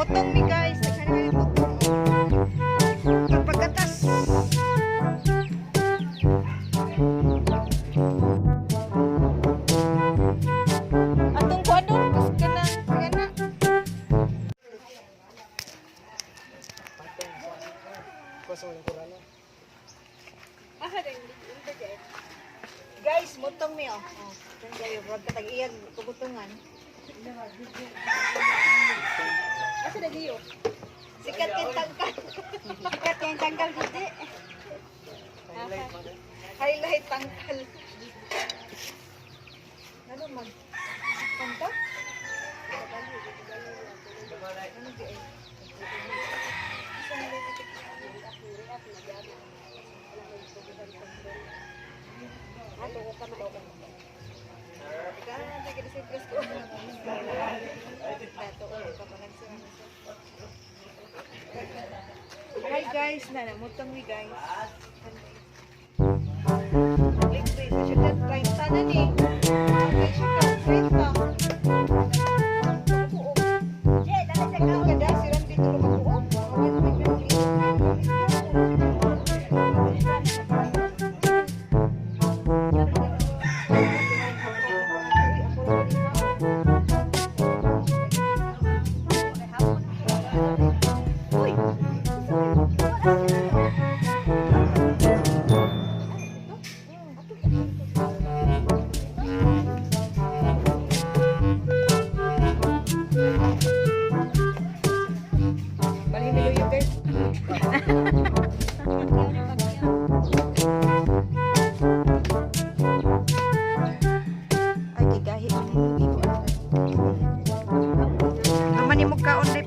Mutong mi, guys. Daghan kami mutong. Pagkatas. Atong kuan doon, kas kanang kana. Guys, mutong mi oh. Oh, kan kayo wag ka tag-iyag tugutungan. Asa na giyo? Sikat kay tangkal. Sikat kay tangkal gidi. Highlight tangkal. Ano mag kanta? Ano di ay? Isa na lang ito. Ato ko ka na. Ikaw na tayo sa presko. Dato ko kapangan sa. Hi guys, na mutong mi, guys. Libre sa syudad 30 na ni. Okay siya ka 30. Ano ka da si Randy tulo ka buok? Mga 150. Uy! Balhin niyo, guys. Ay, gigahi ni. Naman ni mo kaon.